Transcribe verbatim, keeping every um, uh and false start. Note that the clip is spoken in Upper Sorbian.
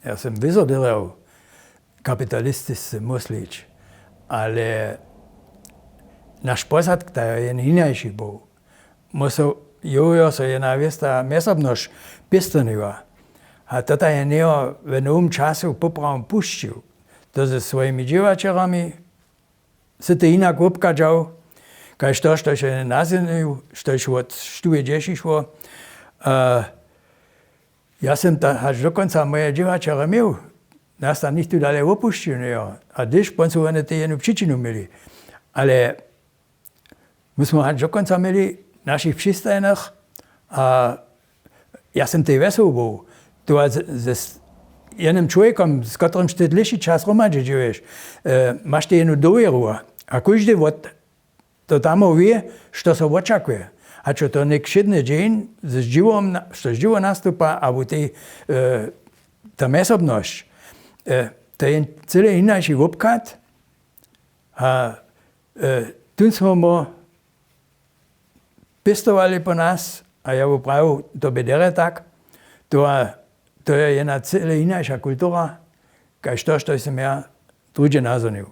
Ja sym wězo dyrbjał kapitalistisce myslić, ale naš posadk to je jen hinaši był. Móhł so, jow jo so jedna wěsta mjezsobnosć pěstowniła. A to ta je njeho w nowym času poprawom pušćił. To ze swojimi dźěłaćerjami sy ty hinak wobchadźał kaž to, štož je nazynju, štož wot štuje dźeši šło. Ja sym to hač do kónca moje dźěłaćerje měł. Nas tam nichtó dale wopušćił njejo. A hdyž pón su wone tej jednu přičinu měli. Ale my smy hač do kónca měli našich přistajenych. A ja sym tej wjesoł był, to z jednym čłowjekom, z kotrymž ty dlěši čas hromadźe dźěłuješ, maš ty jednu dowěru. A kóždy wot to tamo wě, što so wočakuje. Hač jo to něk wšědny dźeń z dźiwom, štož dźiwo nastupa abo tej ta mjezsobnosć, to je cyle hinaši wobchad. A tón smy mu pěstowali po nas. A ja woprawdu, to bě derje tak. To je jedna cyle hinaša kultura kaž to, što sym ja druhdźe nazhonił.